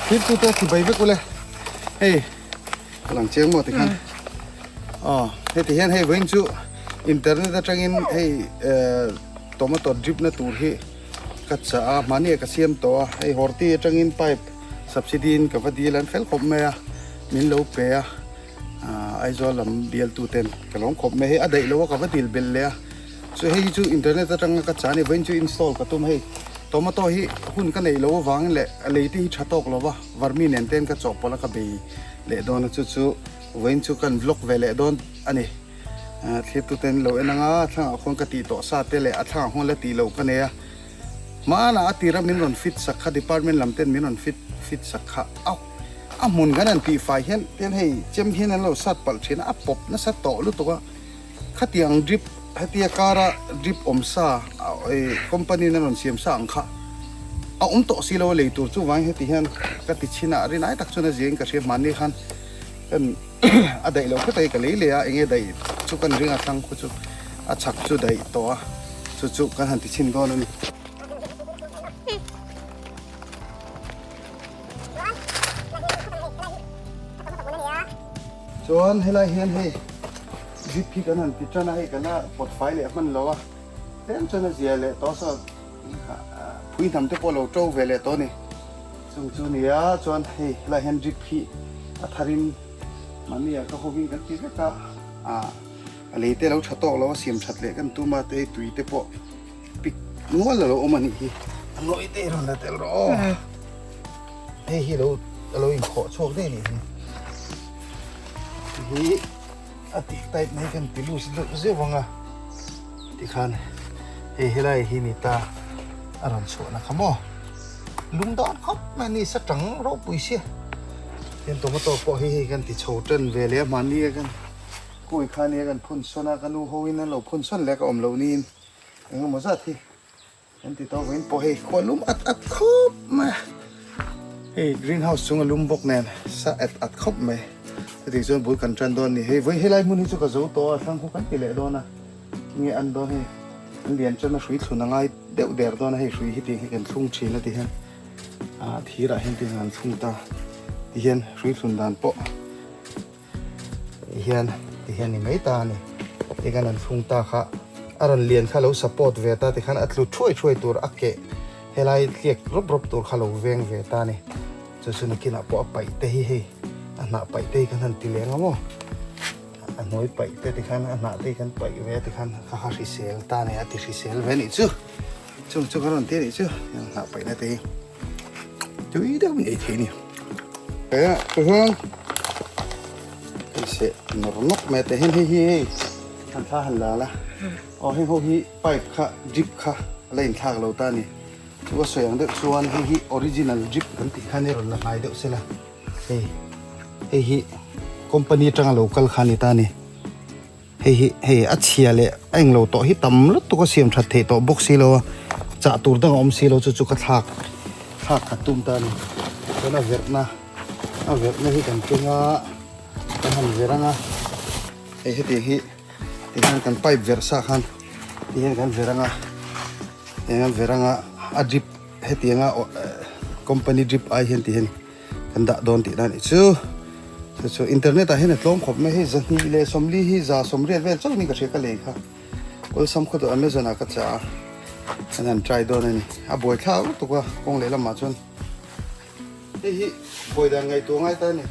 Thirtute chibai vek ule hei ka lang chiang maw tikhan aw heti hian hei vawiin chu internet atangin hei tomato drip na tur hi ka chah a mahni ah ka siam tawh a hei horti atangin pipe subsidy in ka va dil an fel khawp mai a min lo pe a Aizawl lam bialtu ten ka lawm khawp mai hei a daih lo a ka va dil belh leh a chu hei hi chu internet atanga ka chah a ni vawiin chu install ka tum hei tomato hi hun ka neih loh avangin leh a lei te hi tha tawk lo va vermi nen ten ka chawhpawlh a ka bei leh dawn a chu chu vawiin chu kan vlog ve leh dawn a ni thlirtu ten lo en anga a thlangah khawn ka tih tawh sa te leh a thlangah khawn la tih loh ka nei a hmanah a tira min rawn fit sak kha department lam ten min rawn fit fit sak kha a a hmun kan han tih fai hian ten hei chem hian an lo sat palh thin a a pawp nasa tawh lutuk a khatiang drip hetia kara drip awm sa company in a rawn siam sa ang kha a awm tawh si lo a lei tur chuvangin heti hian ka ti chhin a rinai tak chuan a ziain ka hria hmanni khan kan a daih loh khawt a hei ka lei leh a enge daih chu kan ring a thlang khu chu a chhak chu daih tawh a chu chu kan han ti chhin dawn a ni. Chuan helai hian hei zip hi kan han ti tan a hei kan la pawt fai leh hman lo a tlem chuan a zia leh tawh saw phui hnam te pawh lo to ve leh tawh a ni chung chu nia chuan hei helai hian drip hi a tharin mahni ah ka hovin kan ti vek a ah a lei te lo tha tawk lo a siam that leh kan tum a te hei tui te pawh pik nual a lo awm a nih hi a nawi te rawn la tel rawh aw hei hi lo a lo inkhawh chhuak daih a nih hi hi a tih tight mai kan ti loose deuh zeuh ang a tikhan hei helai hi ni ta a rawn chhuahna kha maw lung dawn khawp mai a ni sa tang ropui sia hian tomato pawh hei hei kan ti chho tan ve leh a hmanni a kan kui kha nia kan phun sawn a ka nu ho in an lo phun sawn leh ka awm loh niin eng emaw zat hi Kan ti tawk in pawh hei khua lum at at khawp mai a, hei green house chung a lum bawk nen sa at at khawp mai chutih chuan bul kan tan dawn a ni hei vawi helai hmun hi chu ka zo tawh a thlang khu kan ti leh dawn a tinge an dawn hei an lian chuan a hrui thlun a ngai deuh der dawn a hei hrui hi tih hi kan thlung thin a ti hian ah thir ah hian ti hian an thlung ta ti hian hrui thlun dan pawh. Ti hian ti hian ni mai ta a ni tikhan an thlung ta kha a rawn lian kha lo support ve ta tikhan a tlu thuai thuai tur a keh helai tliak rawp rawp tur kha lo veng ve ta a ni chu chu nakinah pawh a paih te hi hei a hnah paih te hi kan han ti leng a maw a hnuai paih te tikhan a hnah te hi kan paih ve a tikhan kha kha hrisel ta a ni a ti hrisel ve a nih chu chung chu ka rawn ti a nih chu hnah paihna te hi. Tui deuh ngei thei a ni. He chuan hei seh nawr nawk mai a teh hian hei hi hei han thla han la la aw heng ho hi pipe kha drip kha a la inthlak lo ta a ni. Chu a sawi ang deuh chuan hei hi original drip kan tih khan i rawn la hnai deuh sela hei hei hi company atanga lo kal kha a ni ta a ni. Hei hi hei a chhia leh a englo tawh hi tam lutuk a siam that theih tawh bawk silo a chah tur dang a awm silo chu chu ka thlak thlak khat tum ta a ni chuan a verhna a verhna hi kan keng a kan han verh ang a hei hetiang hi tihian kan pipe verh sa khan tihian kan verh ang a tihian kan verh ang a a drip hetianga company drip ai hian tihian Kan dah dawn tih dan nih chu chu chu internet ah hian a tlawm khawp mai hei zahnih leh sawmli hi za sawmriat vel chauh ni ka hria ka lei kha awlsam khaw duh amazon ah ka chah a kan han try dawn a ni a buai thlak lutuk a kawng leh lamah chuan hei hi buai dan ngaihtuah ngai ta a ni.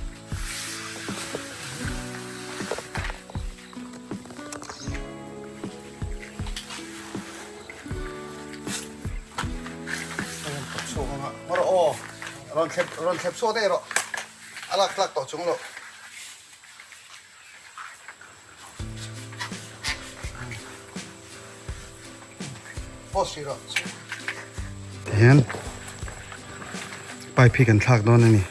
Rawn thlep rawn thlep chhuak daih rawh a lak tlak tawh chung loh. Post hrih rawh. Tihian pipe hi kan thlak dawn a ni.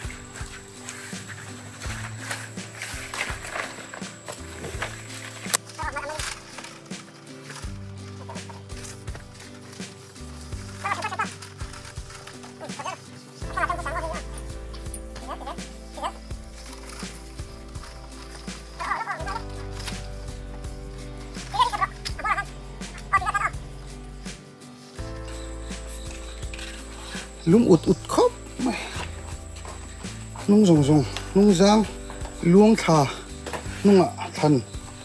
Lum ut ut khawp mai. Hnung zawng zawng hnung zang luang thla hnungah thlan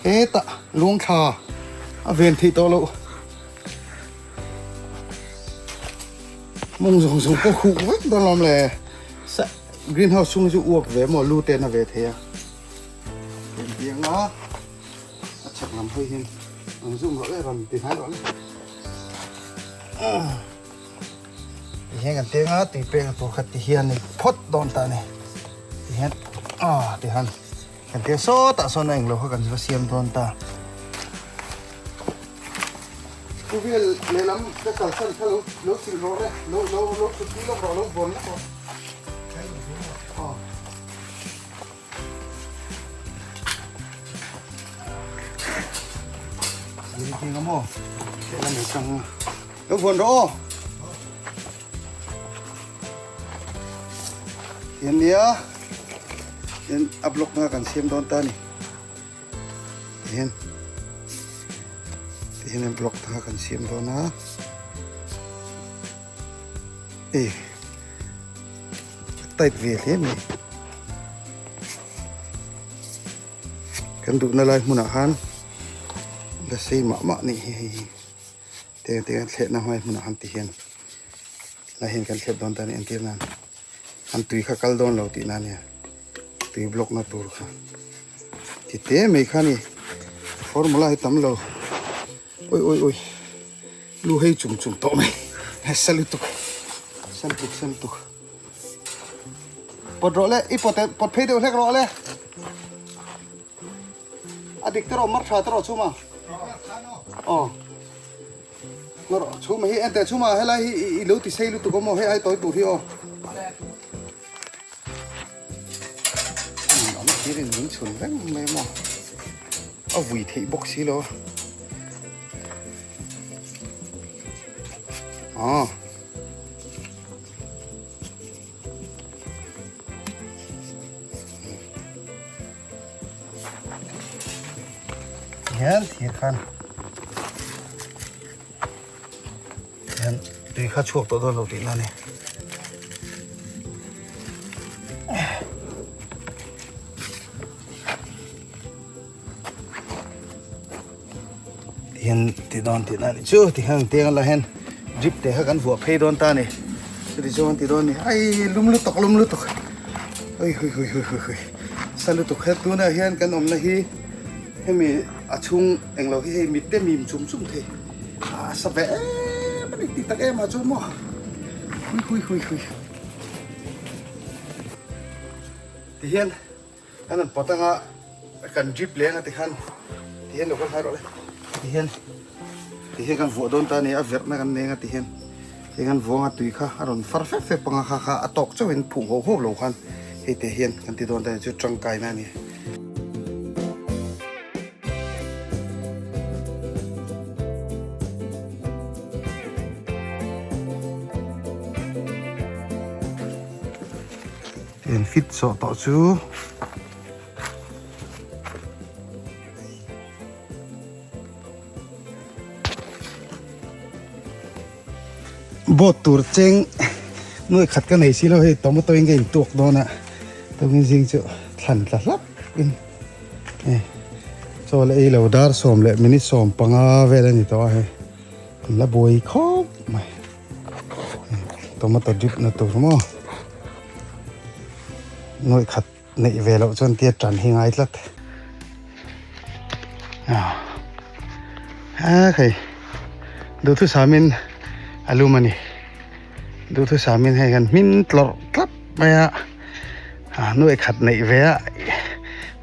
hetah luang thla a ven theih tawh loh. Mawng zawng zawng pawh huh vek dawn lawm le. Green house chhung hi chu uak ve maw lu ten a ve thei a. Engtiang a a chhak lam hawi hian an zoom rawh le rawn ti hnai rawh le. Ti hian kan teng a tui pek na tur kha ti hian ni phawt dawn ta a ni. Ti hian ah ti han kan teng sawtah sawn a englo kha kan va siam dawn ta. Pu vel lehlam ka kalsan kha lo lo chilh rawh le lo lo lo thut pui lawk rawh lo vawn lawk rawh. Aw. Lo vuan rawh aw. Hian nia hian a block na kan siam dawn ta ni. Hian hian a block na kan siam dawn a. E tight ve hle mai. Kan duhna lai hmunah khan la sei mah mah nih hi hei hi teng teng a thlehna hmai hmunah khan ti hian lai hian kan thlep dawn ta a ni entir nan an tui kha kal dawn lo tih na ania tui block na tur kha ti te mai kha ni formula hi tam lo oi oi oi lu hei chum chum tawh mai nasa lutuk sa lutuk sa lutuk. Pawt rawh le, i pawt pawt phei deuh hlek rawh le. A dik te rawh mar tha te rawh chhuma. Aw. Mar rawh chhuma hi ente chhuma helai hi i lo ti sei lutuk awm aw hei ai tawi tur hi aw. An thir in min chhun reng mai maw. A vui theih bawk si lo. Aw. Hian thir khan hian tui kha chhuak tawh dawn lo tih na a ni. Tihian ti dawn tih na a nih chu tihian tiang a la hian drip te kha kan vuah phei dawn ta a ni chuti chuan ti dawn a ni ai lum lutuk lum lutuk ui hui hui hui hui hui sa lutuk he tunah hian kan awmna hi hemi a chhung englo hi hei mit te mim chum chum thei a sa ve em a ni tih tak em ah chuan maw hui hui hui hui tihian. Kan han pawt anga kan drip leng a tikhan tihian lo kal hlai rawh le tihian tihian kan vuah dawn ta a ni a verhna kan neng a tihian heng an vuang a tui kha a rawn far fep fep anga kha kha a tawk chauhin phuh ho ho lo khan hei te hian kan ti dawn ta a ni chu tangkaina a ni. In fit zawh tawh chu boat tur cheng nuai khat ka nei si lo hei tomato in ka in tuak dawn a tawngin zing chu thlan tla hlap in e chaw la ei lo dar sawm leh minute 15 vel a ni tawh a hei an la buai khawp mai. Tomato drip na tur maw nuaih khat neih ve loh chuan tia tan hi ngai tlat a hei duhthusamin a lum a ni duhthusamin hei kan hmin tlawrh tlat mai a nuaih khat neih ve a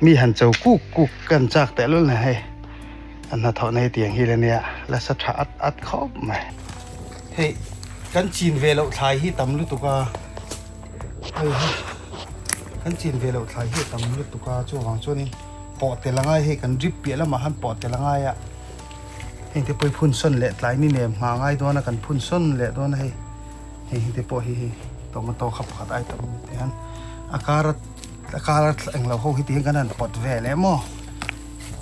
mi han cho kuk kuk kan chak teh lul a ni hei. A hnathawh nei tiang hi la nia, la sa tha at at khawp mai. Hei kan chin ve loh thlai hi tam lutuk a, hei hi kan chin ve loh thlai hi a tam lutuk a, chuvang chuanin pawh tel a ngai hei kan drip piah lamah khan pawh tel a ngai a, heng te pawh hi phun sawn leh tlai ni nem nghah ngai dawn a kan phun sawn leh dawn a hei, heng hi te pawh hi hei tomato kha pakhat ai tam ni te hian a kar a kar a englo ho hi tihian kan han pawt ve leh maw.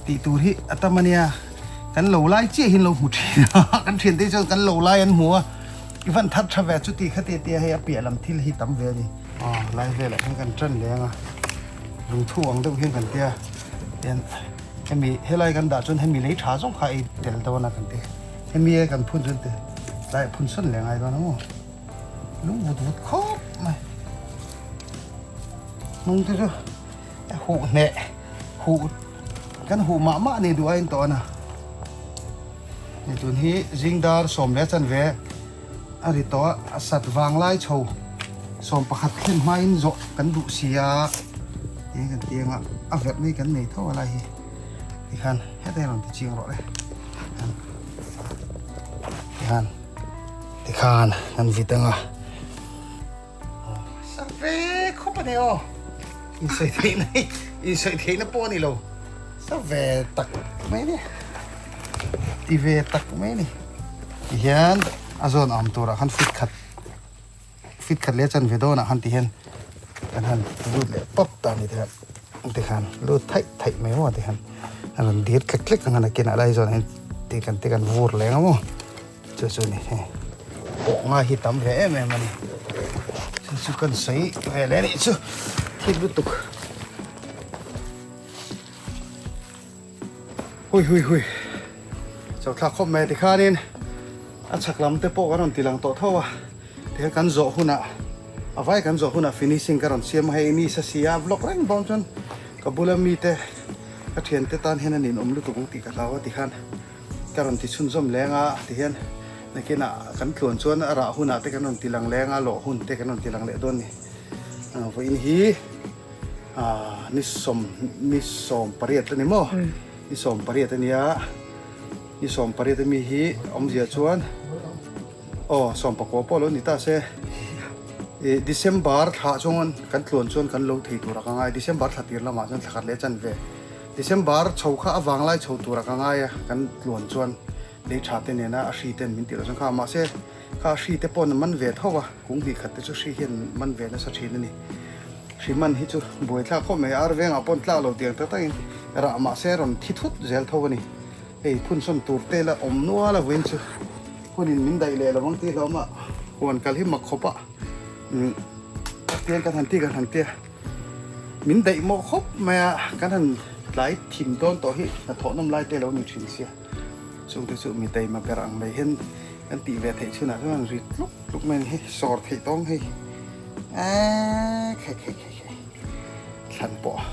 Tih tur hi a tam a nia, kan lo lai chiah hi an lo hmu thin a, kan thiante chuan kan lo lai an hmu a, i van that tha ve chu ti kha ti a tia hei a piah lam thil hi tam ve a ni. Aw lai velah hian kan tan leng a, lungthu ang deuh hian kan tia hian hemi helai kan dah chuan hemi lei tha zawng kha ei tel dawn a kan ti. Hemi e kan phun chuan ti tlaiah phun sawn leh ngai dawn a maw lung vut vut khawp mai. Hnung te chu huh hneh huh kan huh mah mah ni duh aiin tawh a na. Ni tun hi zing dar 10 leh chanve a ri tawh a, a sat vang lai chho 11 thlen hmain zawh kan duh si a eng kan ti anga a verh mai kan nei tho a lai hi tikhan heta hi rawn ti chiang rawh le tikhan tikhan kan vit anga sa ve khawp a ni aw insawi theihna hi insawi theihna pawh a ni lo sa ve tak mai a ni ti ve tak mai a ni tihian a zawn awm turah khan fit khat fit khat leh chanve dawnah khan tihian kan han lut leh pawp ta a ni tikhan tikhan lut thaih thaih mai maw tikhan a rawn dir tlek tlek ang a nakinah lai zawnah hian ti kan ti kan vur leng a maw. Chu chu ni hei pawh ngai hi tam ve em em a ni. Chu chu kan sawi ve leh a nih chu thil lutuk. Hui hui hui chau thlak khawp mai tikhanin a chhak lam te pawh kan rawn ti lang tawh tho a tikhan kan zawh hunah a vai kan zawh hunah finishing ka rawn siam a hei ni sa si a vlog reng bawm chuan ka bula mite ka thiante tan hian a ninawm lutuk ang tih ka hlau a tikhan. Ka rawn ti chhunzawm leng a, tihian nakinah kan tluan chuan a rah hunah te kan rawn ti lang leng a, lawh hun te kan rawn ti lang leh dawn ni. Vawiin hi ni sawm ni 18 a ni maw? Ni 18 a nia, ni 18 ami hi awmzia chuan aw 19 pawh lo ni ta se. December thlah chuan kan tluan chuan kan lo thei tur a ka ngai, December thla tir lamah chuan thla khat leh chanve. December chho kha a vanglai chho tura ka ngai a, kan tluan chuan lei tha te nena a hri ten min tih loh chuan kha mahse kha a hri te paw'n a man ve tho a, kung hnih khat te chu hri hian man ve nasa thin a ni. Hri man hi chu buai thlak khawp mai, ar vengah paw'n tlak lo tiang tak takin rah mahse a rawn thi thut zel tho a ni. Hei phunsawn tur te la awm nual a vawiin chu hunin min daih leh lo ang tih hlauhawm a, huan kal hi mak khawp a, umm tiang kan han ti kan han tia. Min daih mawh khawp mai a, kan han tlai thim dawn tawh hi hnathawh nawm lai te lo ni thin sia. Chungte chu mi taima ber ang mai hian kan tih ve theih chhunah chuan an ri tluk tluk mai a ni hi, sawr theih tawng hei eeee khai khai khai khai thlan pawh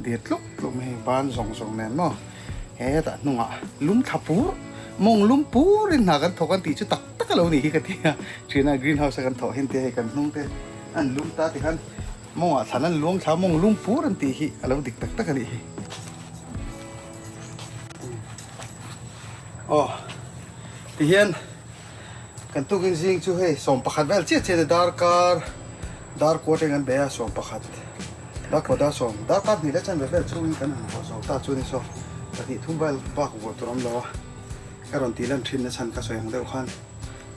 dir tluk tluk mai hei ban zawng zawng nen maw hetah hnungah lum thla pur mawng lum purin hna kan thawk an tih chu tak tak a lo ni hi ka ti a, thiana green house a kan thawh hin te hei kan hnung te an lum ta tikhan. Mawngah thlan an luang thla mawng lung pur an tih hi a lo dik tak tak a nih hi. Aw tihian kan tukin zing chu hei 11 vel chiah chiah a ni darkar dar kua atangin an bei a 11 dar kua dar sawm darkar hnih leh chanve vel chhungin kan han vuah zo ta chu a ni saw pahnih thum vel bak vuah tur a awm lo a ka rawn tih lan thin na chhan ka sawi ang deuh khan.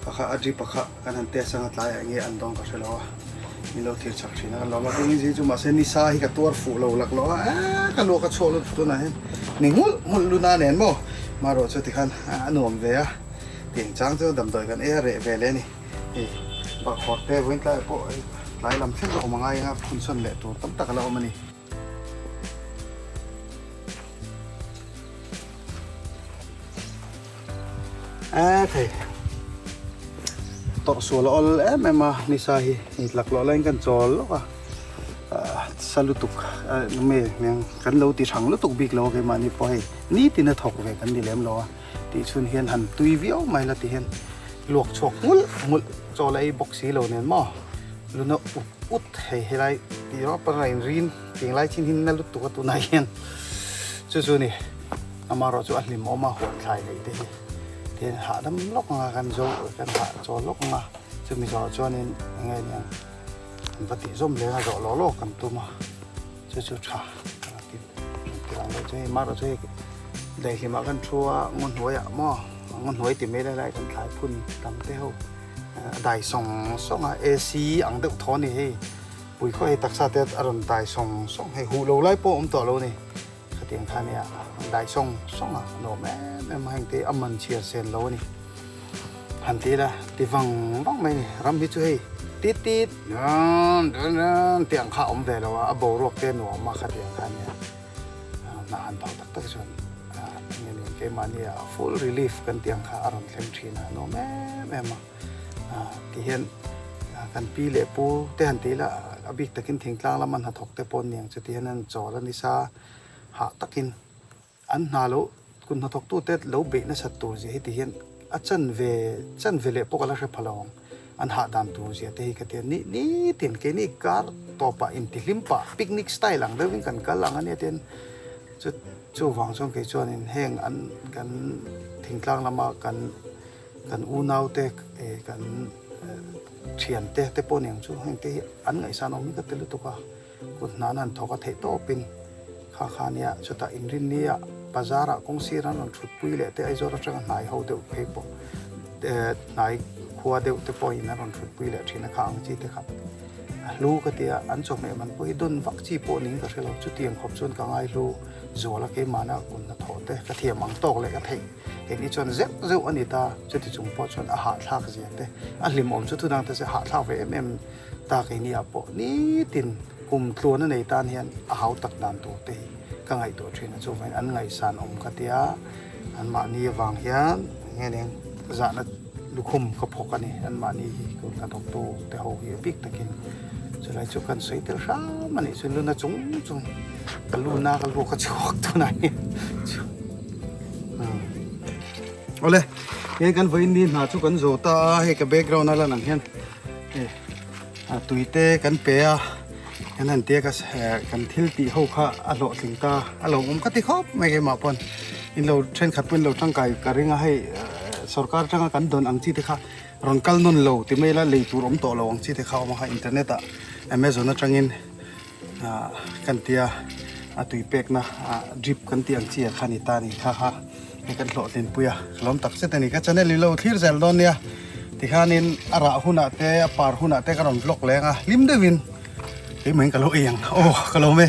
Pakha a drip pakha kan han test anga tlaiah enge an dawn ka hre lo a, min lo thlir chak thin a kan lawm a, tun zing chu mahse nisa hi ka tuar fuh lo lak lo a, eee ka luak a chhuak lut tunah hian ni nghulh nghulh luna nen maw marawh chu tikhan a nuam ve a, tiang chang chu damdawi kan ei a reh ve leh a ni, hei bakkhawr te vawiin tlaiah pawh tlai lam thleng a awm a ngai anga phunsawn leh tur tam tak a la awm a ni. E thei tawrh sual a awl em em a nisa hi hei tlak loh laiin kan chawl lawk a sa lutuk nge kan lo ti hrang lutuk bik lo a keimahni pawh hei nitin a thawk ve kan ni lem lo a tih chhun hian han tui viau mai la ti hian luak chhuak nghulh nghulh chawl a ei bawk si lo nen maw luna ut ut hei helai tih rawh pawn a inrin tiang lai chin hi na lutuk a tunah hian chu chu ni amaherawh chu a hlimawm a huan thlai neih te hi tihian hahdam lawk anga kan zo kan hah chawl lawk anga chumi zawhah chuanin eng nge niang an va tih zawm leng a zawh lawk lawk kan tum a chu chu tha ti ang deuh chu hei amaherawh chu hei daihlimah kan thu a ngaw hnuaiah maw ngaw hnuai ti mai lai lai kan thlai phun tam te ho a dai sawng sawng a AC ang deuh thaw a ni hei. Pui khaw hei taksa te a rawn dai sawng sawng hei huh lo lai pawh a awm tawh lo a ni. Khatiang kha nia a rawn dai sawng sawng a, a nuam em em a heng te a man chhiar sen lo a ni. Han ti ila ti vang vang mai a ni. Ram hi chu hei. Tit tit nan nan tih ang kha a awm ve lo a, a boruak te nuam a khati ang kha a nia. Hna han thawk tak tak chuan enge ni keimahni ah full relief kan tih ang kha a rawn thleng thin a, a nuam em em a. Tihian kan pi leh pu te han tih ila a bik takin thingtlang lama hnathawk te pawh an ni ang chu tihian an chawl a nisa hah takin. An hna lo kun hnathawktute lo beih nasat tur zia hi ti hian a chanve chanve leh pawh ka la hre pha lo ang. An hah dan tur zia te hi ka ti a, ni nitin keini kar tawpah intihlim pah picnic style ang deuhin kan kal ang a nia tian chu chuvang chuan kei chuanin heng an kan thingtlang lama kan kan unaute eh kan thiante te pawh ni ang chu heng te hi an ngaihsan awm hi ka ti lutuk a. Kut hna an han thawk a theih tawpin kha kha nia chutah inrinnia bazar ah kawng sir an rawn thut pui leh te Aizawl atanga hnai ho deuh phei pawh hnai khua deuh te pawhin an rawn thut pui leh thin a kha ang chi te kha a hlu ka tia an chawhmeh man pawh hi dawn vak chi pawh niin ka hre lo chutiang khawp chuan ka ngai hlu zual a keimahna kut hnathawh te ka thiam ang tawk leh ka theih keini chuan zeuh zeuh a ni ta chuti chung pawh chuan a hahthlak zia te a hlimawm chu thudang te chu hahthlak ve em em Ta keini ah pawh nitin kum tluan a nei tan hian a hau tak dan tur te hi ka ngaihtuah thin a, chuvangin an ngaihsan awm ka tia anmahni avang hian enge nen zahna lukhum ka phawk a ni, anmahni hi ka hnathawktu te ho hi a bik takin chulai chu kan sawi tel hram a nih chuan luna chung chung ka luna ka luak a chhuak tunah hian awle heng kan vawiin ni hna chu kan zo ta a hei ka background a lan ang hian. A tui te kan pe a kan han tia ka kan thil tih ho kha a hlawhtling ta a lo awm ka ti khawp mai keimah pawn in lo thenkhat pawhin lo tangkai ka ring a hei sorkar atanga kan dawn ang chi te kha rawn kal nawn lo ti mai ila lei tur awm tawh lo ang chi te kha a awm a kha internet ah amazon atangin ah kan tia a tui pekna ah drip kan tih ang chi ah kha a ni ta a ni kha kha hei kan hlawhtlin pui a ka lawm tak zet a ni ka channel hi lo thlir zel dawn nia tikhanin a rah hunah te a par hunah te ka rawn vlog leng a hlim deuhin keimah in ka lo ei ang aw ka lawm e.